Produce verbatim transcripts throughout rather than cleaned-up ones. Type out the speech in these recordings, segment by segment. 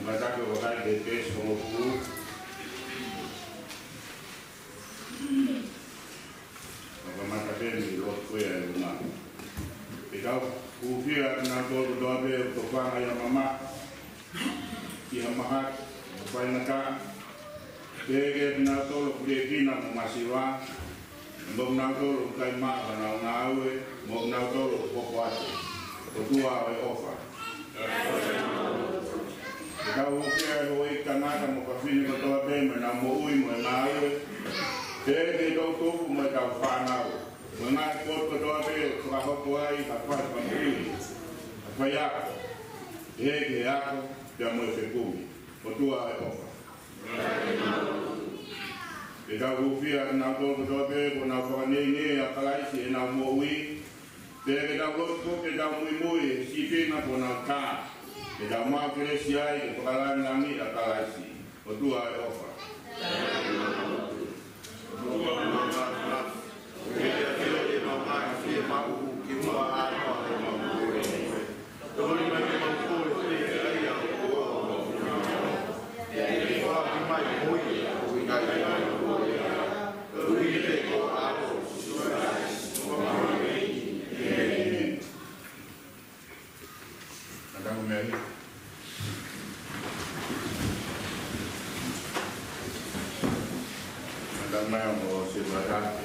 Mātaki ʻo vakai ki he peesi hongofulu. Naʻa kamata pē mei he lotu ko ia ʻe ʻuluaki. Pea tau hūfia ʻa kinautolu kotoa pē ʻoku tofanga ʻi ha mamahi, ʻi ha mahaki, ʻi ha faingataʻa. Pehē ki he kinautolu ʻoku liʻekina mo masiva, mo kinautolu ʻoku ʻikai maʻu haʻanau ngāue, mo kinautolu ʻoku hoko atu. ʻOtua ʻo e ʻofa. Pea tau hūfia ʻa e houʻeiki tangata mo fafine kotoa pē mo ʻenau moʻui mo e ngāue. Pehē ki he toʻutupu mo ʻetau fānau. Mo e ngaahi potu kotoa pē ʻoku fakahoko ai ha fai fakamoʻui, ha faiako. Pehē ki he ako, pea mo e fekumi. ʻOtua ʻo e ʻofa. Pea tau hūfia ʻa kinautolu kotoa pē kuo nau fakaneinei ʻa Kalaisi ʻi heʻenau moʻui. Pea ke tau lotu ki heʻetau muimui he sīpinga kuo nau tā. Ke tau maʻu kelesi ai ke fakalāngilangiʻi ʻa Kalaisi. ʻOtua ʻo e ʻofa. Kātaki mai. Kātaki mai ʻo mo se kātaki.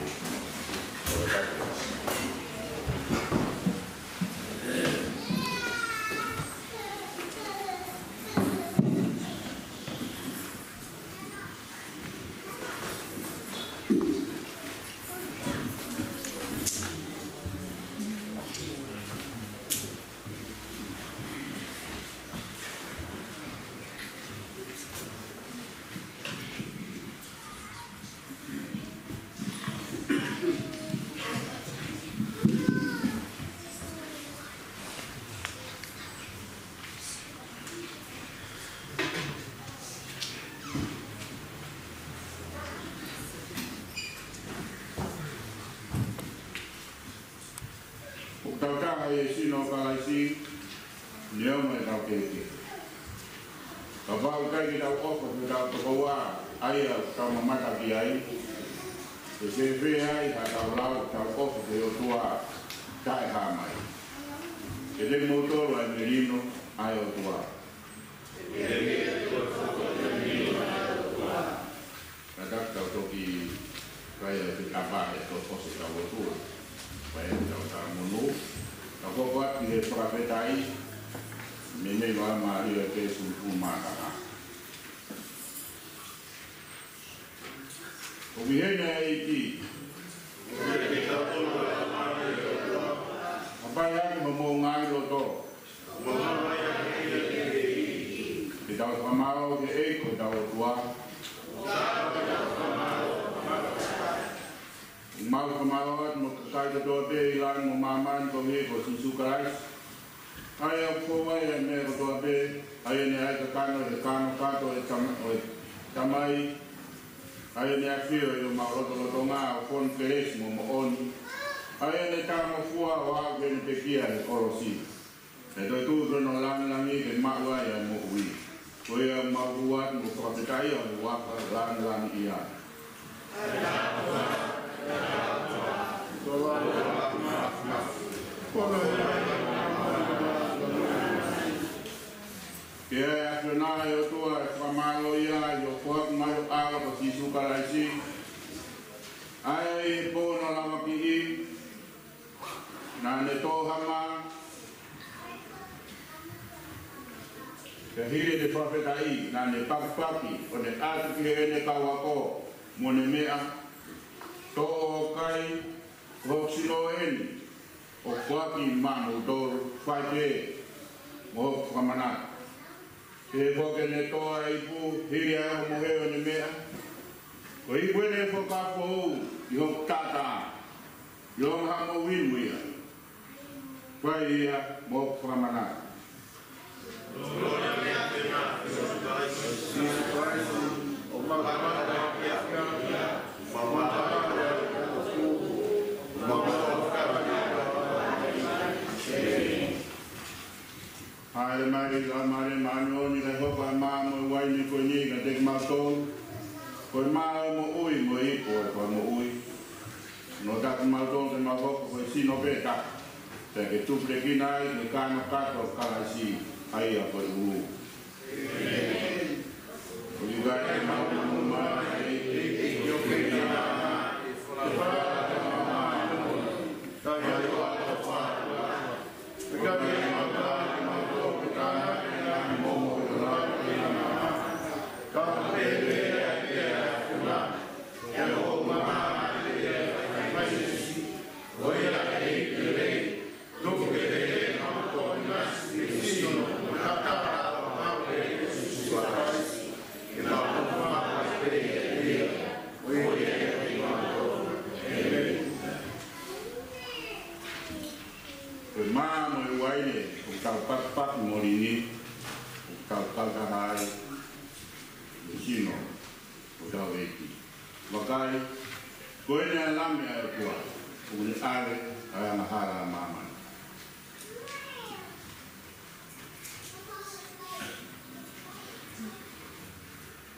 ʻOku tau taha ʻi he sino ʻo Kalaisi, neongo ʻetau kehekehe. Kapau ʻoku ʻikai ke tau ʻofa ki hotau tokoua, ʻa ia ʻoku tau mamata ki ai, ʻe fēfē ai haʻatau lau ʻetau ʻofa ki he ʻOtua taʻehāmai? Ke tau mou tolo ai melino ʻa e ʻOtua. Kātaki tau toki kai ʻa e tapa ʻe tō ʻosi ʻetau ʻOtua. Pea ʻi heʻetau talamonū, tau hoko atu ki he fakafetaʻi, mei he vā Mālia ke sulufu mātaha. ʻOku ʻi heni ʻa e ʻEiki. Hapai ʻaki homou ngaahi loto. Ke tau fakamālō ki he ʻEiki ko hotau ʻOtua. ʻOku mau fakamālō atu mo e kakai kotoa pē ʻi langi mo māmani koeʻuhi ko Sīsū Kalaisi. ʻA ia ʻoku fou ai ʻa e meʻa kotoa pē, ʻa ia naʻe ʻai kakano ʻi he kanokato ʻo e Tama-, ʻo e Tamai. ʻA ia naʻe ʻafio ʻi homau lotolotonga ʻo fonu kelesi mo moʻoni. ʻA ia naʻe talangofua ʻo aʻu ki heʻene pekia ʻi he kolosi. Pea toetuʻu ki hono lāngilangi ke maʻu ai ʻa e moʻui. Ko ia ʻoku mau hū atu mo fakafetaʻi ʻa ho huafa lāngilangiʻia. Pea ʻe ʻAfiona ʻa e ʻOtua ʻa e fakamālō ia ʻi hoʻo foaki mai ho ʻAlo ko Sīsū Kalaisi. ʻA ia ʻi he pō hono lavakiʻi, naʻa ne tō hama, pea hili ʻene fakafetaʻi, naʻa ne pakipaki, ʻo ne ʻatu ki heʻene kau ako, mo ne meʻa, toʻo ʻo kai, ko hoku sino eni, ʻoku foaki maʻamoutolu, fai pē mo hoku fakamanatu. Pea ko ʻene tō ʻa e ipu, hili ʻa e ʻohomohe ʻo ne meʻa, ko e ipu eni ʻe he fuakava foʻou ʻi hoku taʻataʻa, ʻilonga haʻamou inu ia. Fai ia mo hoku fakamanatu. Hāʻele mai, Laumālie Māʻoniʻoni, kae hoko ʻa e mā Tolu, ko e mā ʻo e moʻui mo e ipu ʻo e fakamoʻui. Nofo atu mautolu ke mau hoko ko e sino pē taha, pea ke tupulekina ai ki he kānokato ʻo Kalaisi, ʻa ia ko e ʻulu. ʻOku ʻikai ke mau nofo mai ʻi he ʻEiki ʻo Kalaisi, ko e mā mo e uaine ʻoku tau pakipaki moʻoni ni, ʻoku tau kau taha ai ʻi he sino ʻo hotau ʻEiki. Vakai, ko ʻene ʻAlami ʻa e ʻOtua, ʻoku ne ʻave ʻa e angahala ʻa māmani.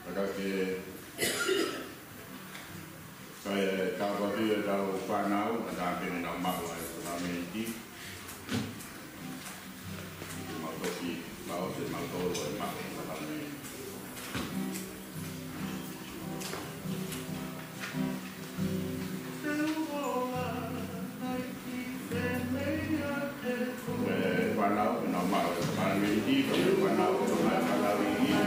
Pea ka ke, ka e tāpuaki ʻetau fānau, ʻa ia pē ʻoku nau maʻu ʻa e sākalamēniti. Mau toki, mau se mau tolu ʻa e maʻu ʻa e sākalamēniti. Pea fānau, nau maʻu ʻa e sākalamēniti, pea fānau, nau maʻu ʻa e sākalamēniti.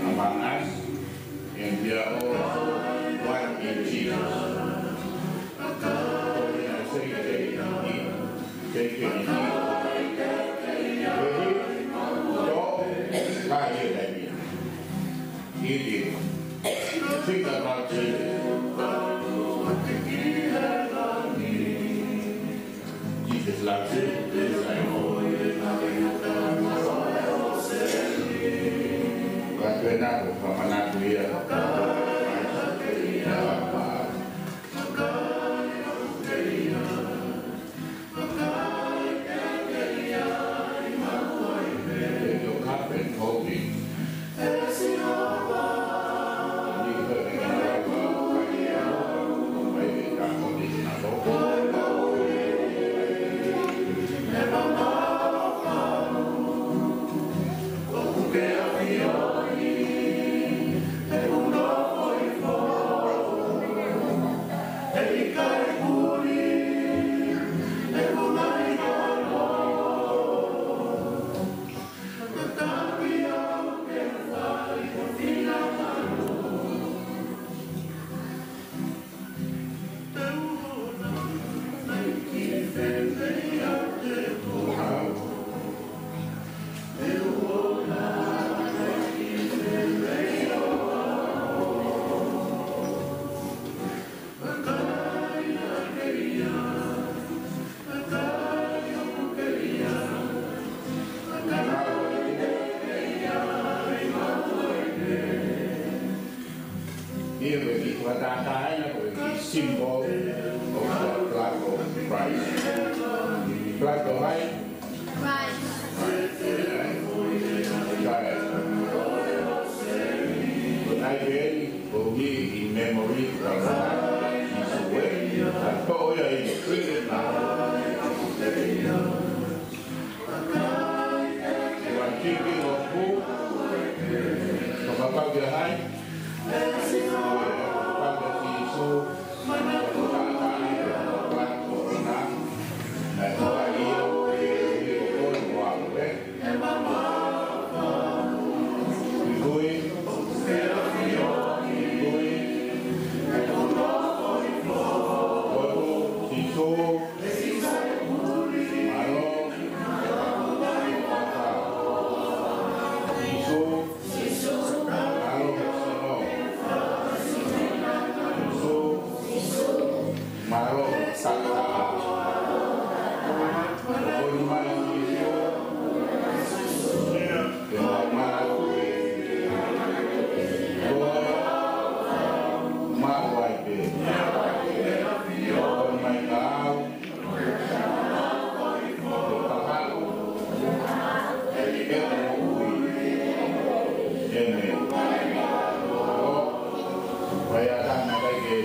Among us, and we are all one in Jesus. Thank you. Think about Jesus. Jesus loves you. Yes, I know. But we're not going to come and not do here. Like the light. Right. Right. Tonight, Daddy, we'll be in memory of the light. He's away. I told you, he's free now. You are thinking of who? Talk about your height. Talk about Jesus. Mālō. Tokoni mai Sīsū. Ke mau manatuʻi. Ko e maʻu ai pē. Tokoni mai ka au. Ko e kahaʻu. Ke moʻui. ʻĒmeni. Ko e ʻatā mai ke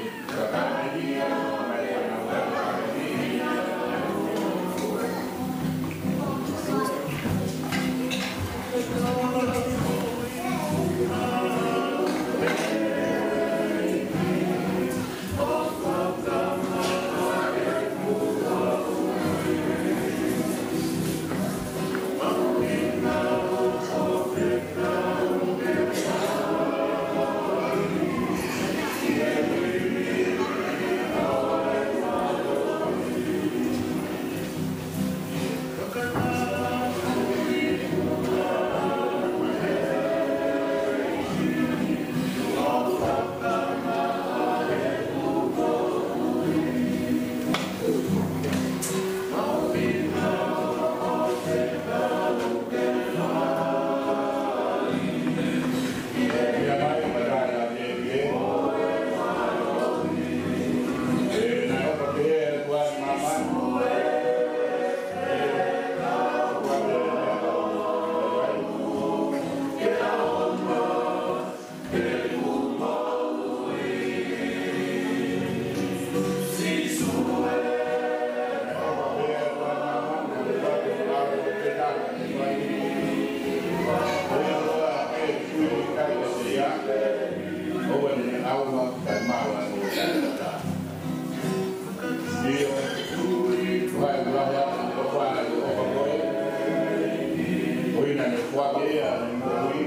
ʻIo, vai, vai, vai, ko fana i o ka koe. Ko ina ne fua ke ia, ne mo kui,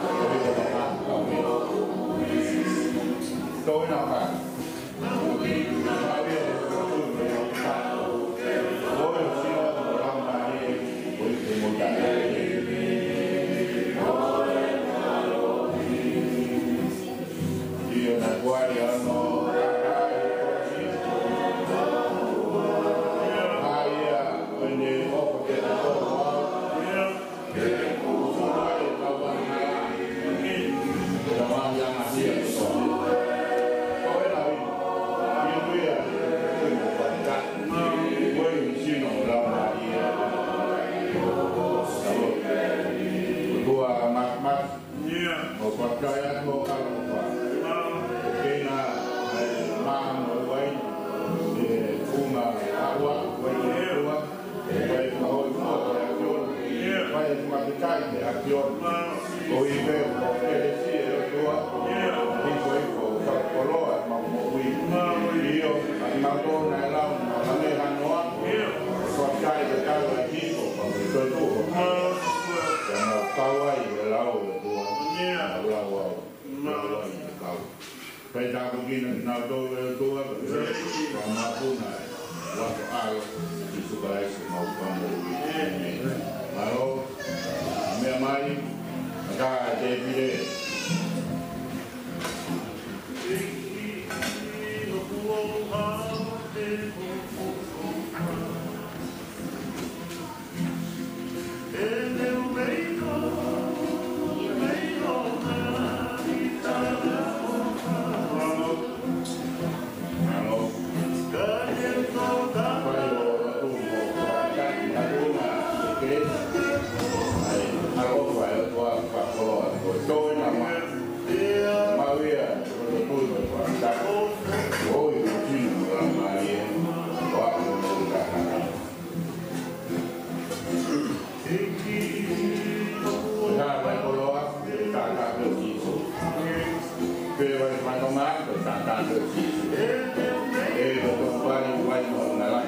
ko ina ne a, ka kui. Ko ina ka. Ko ina ka. Ko ina ka. ʻIo. ʻO fakaʻai atu ʻo kau ʻo fai. ʻIo. ʻO kei na, ʻai, maʻa mo e uaine, ʻe, ʻuma, ʻa ua, uaine, ʻio, ʻa ua. ʻE, ʻai, ʻa ua, ʻa ua, ʻa ua. ʻIo. ʻAi, ʻa ua, ʻa ua, ʻa ua. ʻIo. ʻO i pe, ʻo kelesi ʻe ʻOtua. ʻIo. ʻI ko i ko, ka koloa, ma mo ui. ʻIo. ʻIo, ʻa ma tō na e lau, ma ma me hanoa. ʻIo. Fakaʻai ʻa e kau ʻa Sīsū, ma mo i ko i ko. ʻIo. ʻIo, ma kau ai, e lau, ʻOtua. ʻIo. ʻA lau au. Mālō. Pea tāpuekina kinautolu ʻe ʻOtua, ka mapuna, ʻa e ʻAlo, Sīsū Kalaisi, mau famo. ʻĒmeni. Mālō, meʻa mai, ʻa e tēpile. ʻE, ko e vai, vai maʻu ngala.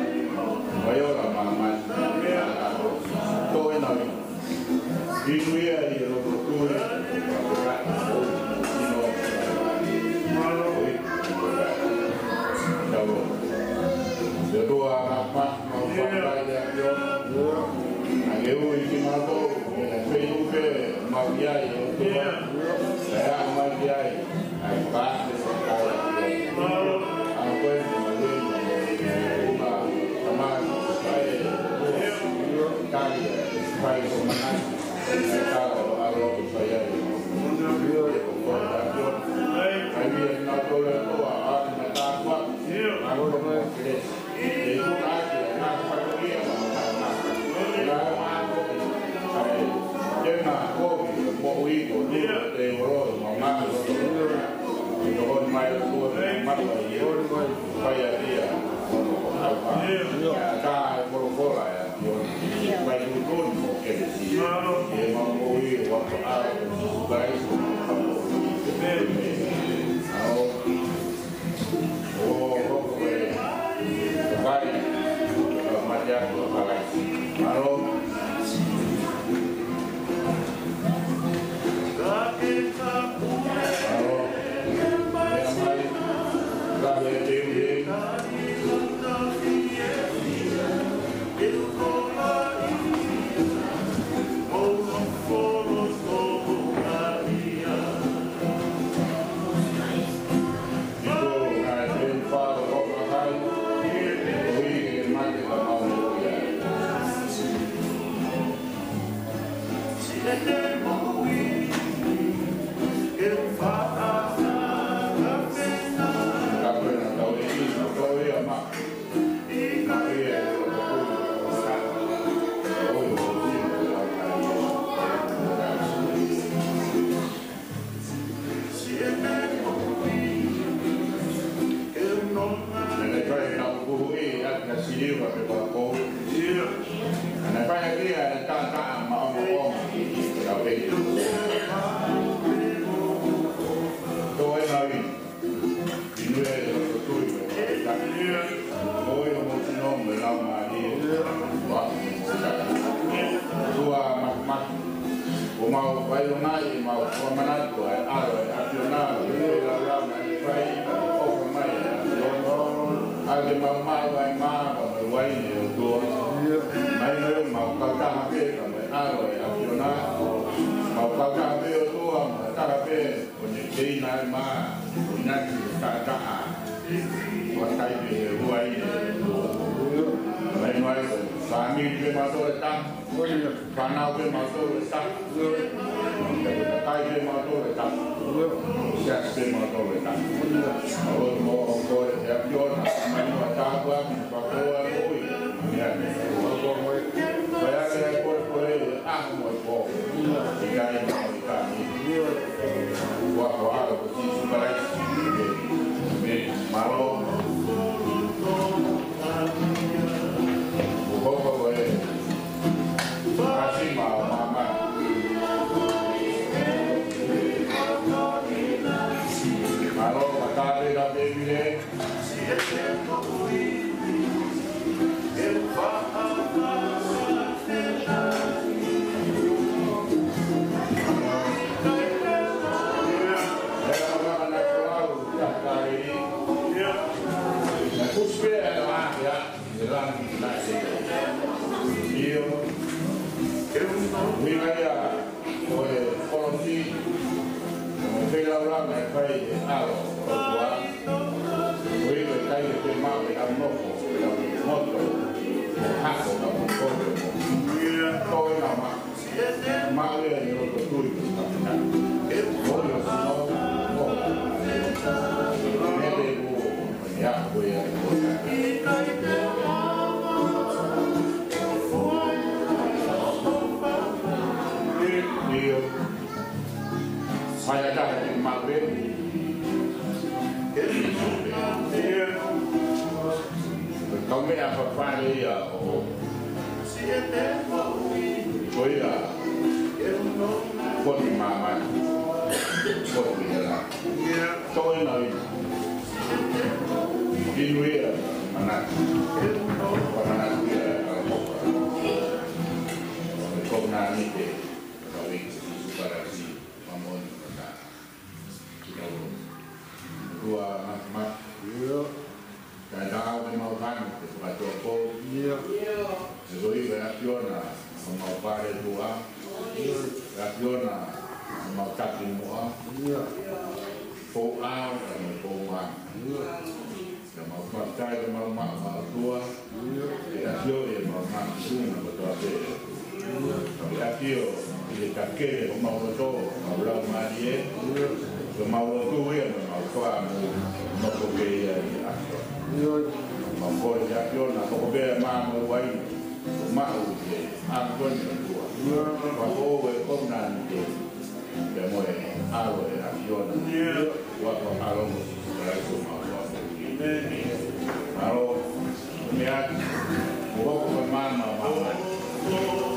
Vai ola māmani. Toe na. Inu ia ʻi he loto tui. Inu. Tau. Te tua mapa. Mau fakai ʻa e ʻAfiona. ʻA e ui kimautolu, ke na fei upe, mau ki ai, ʻOtua. Kae ʻaho mai ki ai, ʻa e paʻake fakaʻaufuli ʻa e ʻAfiona. ʻA ko e mau ui, mau ui, mau ui, tamai, kae, kai, kai ko manai, kae tala ʻo ʻalu ʻo fai ai. Kai ia kimautolu ʻOtua, ʻa e matāpua, ʻa e kole mo e kelesi. ʻO, ʻo, ʻo, ʻo, ʻo, ʻo, mate aku, ʻo, palai. Mālō. Mālō. Mea mai. Ka he te u he. Naʻe fai ʻenau kuhu ʻi ʻAkina Siliva pe Pakou. Naʻe fai ʻaki ʻa e taʻataʻa maʻongoʻonga ʻi he kau ʻeiki. Tō e ngāue. Inu e loto tui mo e taʻataʻa. Ko e ʻOtua mo e Laumālie. Ua. Tua mamahi. ʻOku mau fai ʻo ngaahi, mau fakamanatu ʻa e ʻAlo ʻo e ʻAfiona, ʻo e feilaulau naʻe fai, ʻofa mai ʻa e ʻAfiona. ʻA ke mau maʻu ʻa e mā, mo e uaine ʻOtua. Mai mai mau kautaha pē, ka mo e ʻAlo ʻo e ʻAfiona. Mau kautaha pē ʻOtua, mo e taha pē, ʻo ne keina ʻa e mā, ʻo ʻinasi ʻa e taʻataʻa. ʻO tai pē he uaine ʻOtua. Mai mai, fāmili pē mautolu ʻe taha. Fānau pē mautolu ʻe taha. Kakai pē mautolu ʻe taha. Siasi pē mautolu ʻe taha. ʻOku mau kole he ʻAfiona, mai mo e tāpuaki, pea ko e ui. Ia. Ko ia ke ai kole kole, ʻa mo e pō. ʻIkai mo e kani. Ua ko ʻAlo ko Sīsū Kalaisi. ʻĒmeni. Mālō. Ko e hoko ko e. Māsima ʻo māmani. Mālō, matape la bebile. ʻIo. Meʻa ia, ko e kolosi, ko e feilaulau naʻe fai ʻe he ʻAlo ʻo e ʻOtua. Ko ia ko e taimi ke maʻu ʻa e ʻamanaki, ʻa e moto, ʻa e hako, ʻa e moto. Ko e nama, maʻu ia ʻi he loto tui, ʻa e moto. Ko e nama, ko e nama, ʻIo. Sai ʻa e taha ke maʻu pē. ʻIo. Kau meʻa fafale ia ʻo. Ko ia. Ko ni māmani. Ko ni hela. Toe na ina. Ia, manatu. Manatu ia, ʻa e moka. ʻO e kovinānite, ʻa e uike, Sīsū Kalaisi, Māmani, Kata. Kita ua. Ua, ma, ma. Ia. Kae ʻatā ke mau hanu, ke fakatō ko. Ia. He ko ia, ʻAfiona, ʻo mau pale tua. Ia. ʻAfiona, ʻo mau taki moa. Ia. Ko au, ʻa mau ko ma. Ia. Ka mau fakatau, ka mau maʻu ʻOtua. Ia. ʻE ʻafio ʻi he mau maʻu suna ko toa pē. Ia. Ka ʻe ʻafio ʻi he kakele ko mau loto, mau lau mālie. Ia. Ka mau lotu ia, ka mau toa mu, no ko pē ia ʻi ʻAfiona. Ia. Mau kole ʻAfiona, ko ko pē ma mo wai, ko maʻu ke ʻAfiona ʻOtua. Ia. Ka ko e kovinānite. Pea mo e ʻAlo ʻo e ʻAfiona. Ia. Ua ko ʻAlo mo Sīsū Kalaisi ʻo mau ʻOtua. ʻĒmeni. ʻAlo, meʻa, mo hoko ko e maama, maama. ʻAlo.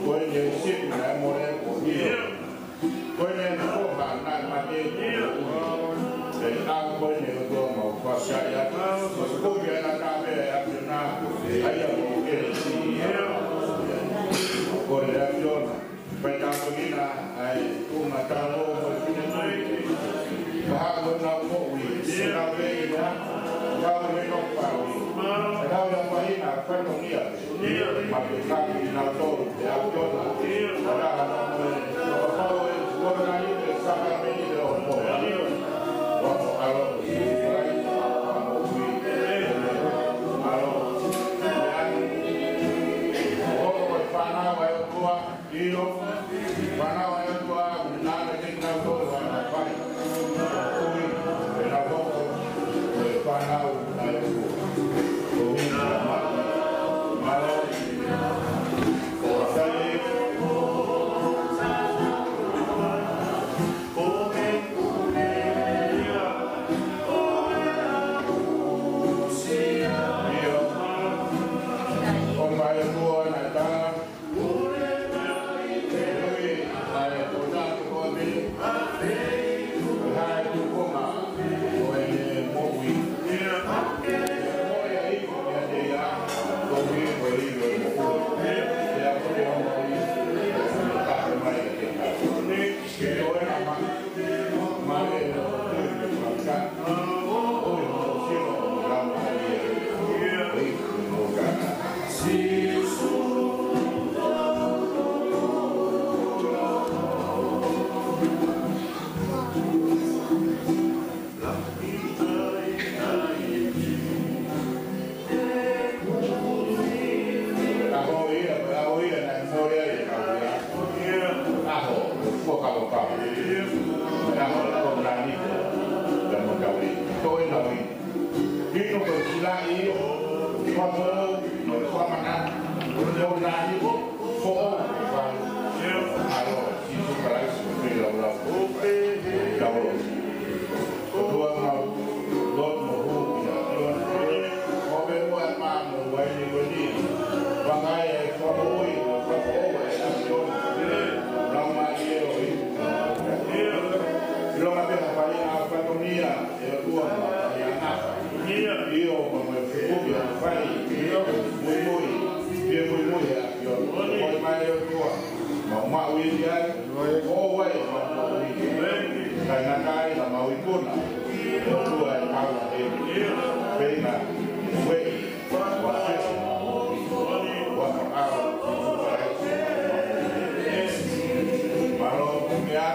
Ko eni ʻe sipi naʻe mole ko ia. Ko eni ʻe koha naʻe mate ko ia. ʻE ʻa ko eni ko tua mau fasiaia. Ko ia na ta me ʻa pina. ʻA ia mo ke si. Ko le ʻAfiona. Pea ta ko ina ai ko ma ta lo mo ki ne mai. Paha ko na mo ui. Se na pe ina. Ka mo ne no pa ui. Ka mo na pa ina. Ka mo nia. Ia. Ma ke kaki na to, te a to na. Ia. Ka na na mo e, ka pa o e, ko na i te saka me i te o mo. Ia. Wa ko alo, i te rai, a mo ui. Ia. Alo, ia. Ko ko e fānau ʻa e ʻOtua, ʻio. Fānau ʻa e ʻOtua, na me te na to, wa na fai. Ui, e na ko, e fānau ʻa e ʻOtua. Kuki a fai, muimui, pea muimui ʻa e ʻAfiona. Ko e mai ʻOtua, mau maʻu ivi ai, ko au ai ʻo mau maʻu ivi. Kae ngata ai ka mau ikuna, ʻOtua e kau a heni. Pea na, ueʻi, ua sese, ua fakaʻau, mālō, kuki a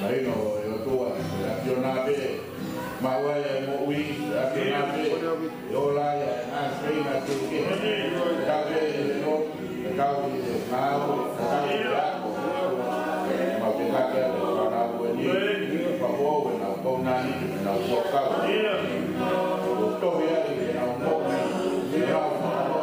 Mahino ʻe ʻOtua, ʻe ʻAfiona pē, maʻu ai e moʻui, ʻe ʻAfiona pē, ʻe ola ai ʻa e ngaahi feina kehekehe, tau pē ʻi he lotu, tau ʻi he ngāue, tau ʻi he ako, mau te kake atu e fānau ko eni, pea ko au ʻenau kau nani, ʻenau kuo kau. ʻO tohi ai ʻenau moʻui, ʻenau fānau,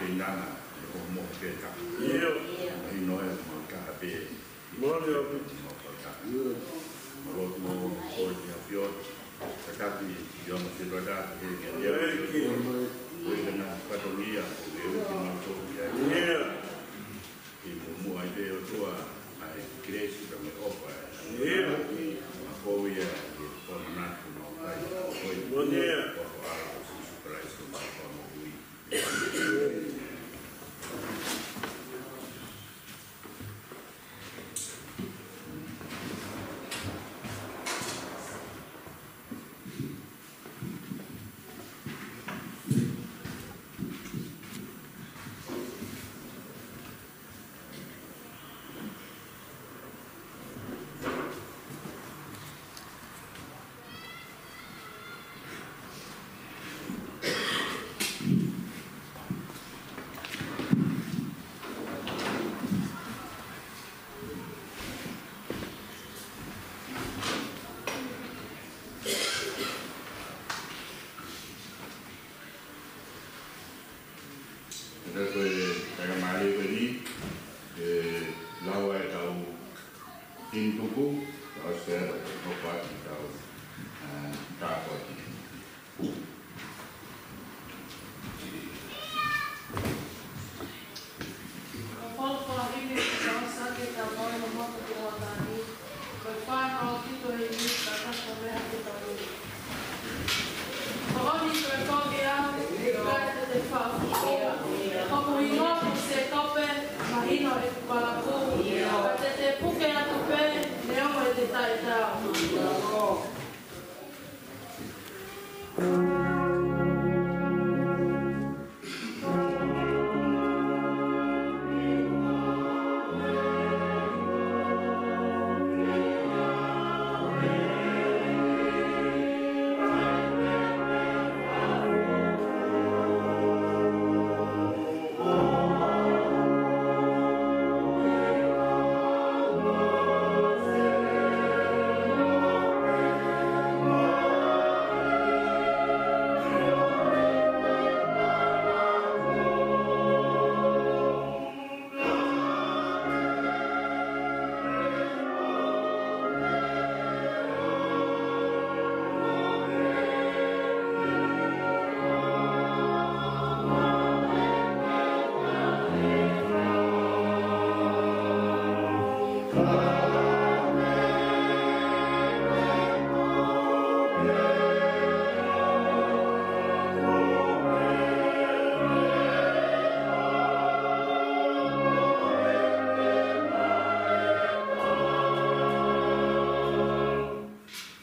Peinanga, ʻe ko mo peta. ʻIo. Mahino ʻe mo ka pe. Mole o piti. Mo peta. Mo lo mo ko ni a pio. Katapi, ʻio mo se lo da, he ke ʻio. Ko e na patongia, ko e uki mo to ia. ʻIo. Ke mo mo ai pe o tua, ai, Kirisi ka me opa. ʻIo. Ma ko ia, ko na na ko mo ai. Mo ia. Ko ko a, ko Sīsū Kalaisi, ko mo ui. Ko e faingamālie ko eni, ʻe lau ai ʻetau himi tuku, ʻo ʻosi pea ʻe hoko atu ʻetau, ā, tāpuaki. Ko e folofola himi kuo ʻosi ʻaki ʻetau moʻui motuʻa ki he ʻaho ni. Ko e fā noa fitu ʻeni, ka ka ko e meʻa ke tau ui. Ko ʻeni ko e kovi au, ʻikai te te faʻa fuʻu. Ko hoku hingoa ko Sēkope, mahino ʻeku palakū. Ka te te puke atu pē, neongo ʻete taʻetaau.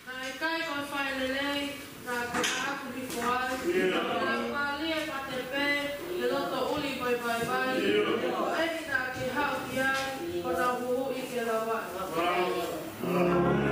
Naʻe ʻikai ko e fai lelei, naʻa ku hifo ai. ʻIo. Naʻa ku mālie pate pē, he loto ʻuli mo e vaivai. ʻIo. Ko eni naʻa ke haʻu ki ai, ko ʻenau huhuʻi ke lava. ʻIo.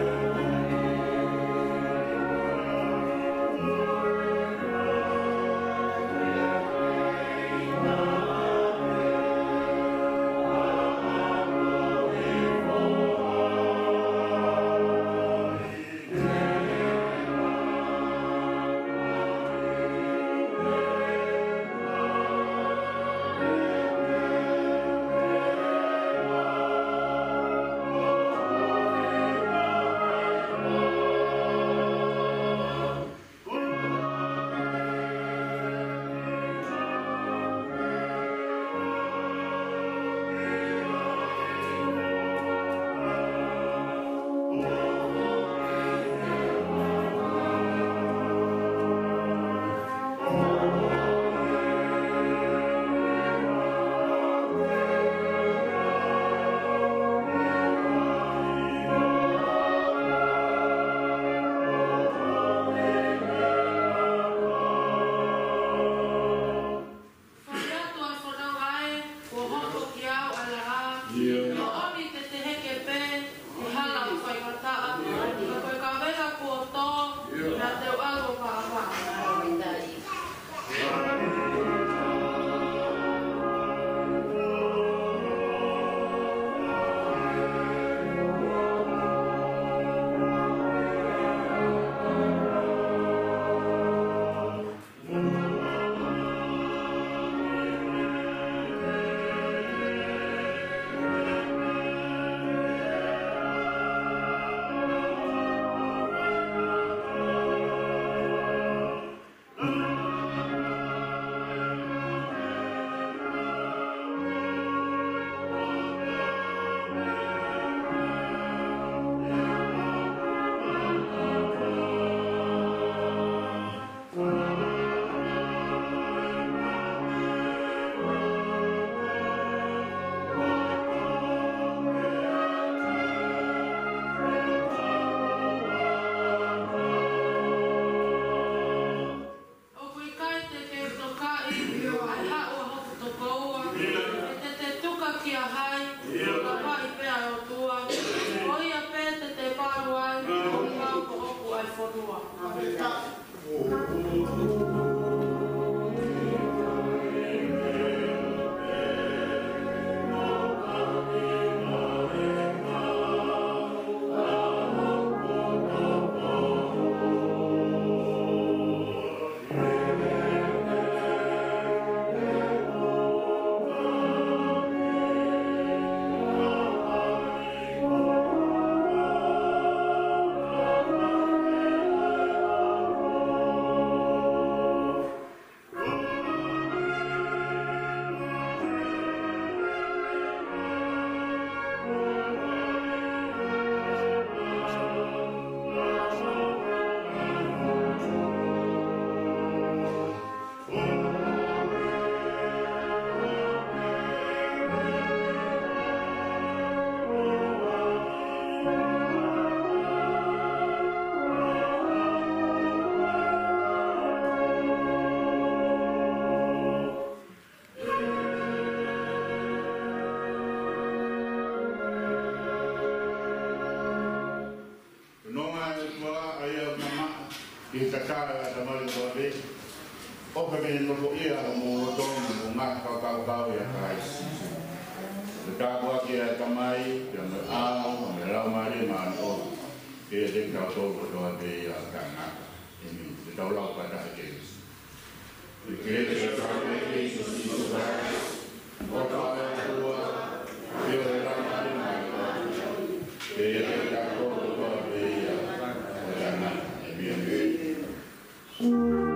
Fai atu ʻa e fononga ē, kuo hoko kiate au ʻa e laʻā. ʻIo. Ko ʻeni te te heke pē, ʻi he hala ʻoku faingataʻa. Ka ko e kaveinga kuo tō, ʻio, naʻa te u ʻalu ʻo maʻamaʻa. ʻI he tatau ʻa e tamai kotoa pē, ʻofa ke ne nofoʻia homou loto mo hoʻomou ngaahi fakakaukau ʻia Kalaisi Sīsū. Ko e tāpuaki ʻa e Tamai, pea mo e ʻAlo, pea mo e Laumālie Māʻoniʻoni, ke ʻiate kitautolu kotoa pē ʻo taʻengata. ʻĒmeni. Ke tau lau fakataha ki he kelesi. Ko e kelesi ʻa e ʻOtua ko Sīsū Kalaisi, ʻofa ʻa e ʻOtua, feohi ʻa e Laumālie Māʻoniʻoni, ke ʻiate kitautolu kotoa pē ʻo taʻengata. ʻĒmeni.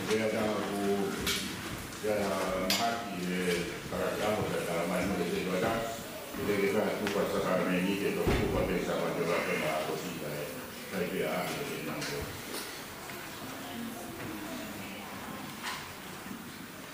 Pea tau, pea mahaki e karakia mo e talamai mo e setuata, ke ke kaha tupa sākalamēniti, ke tau tupa pē sākalamēniti, ke ma ko sita e, kai pea a, ke nang ko.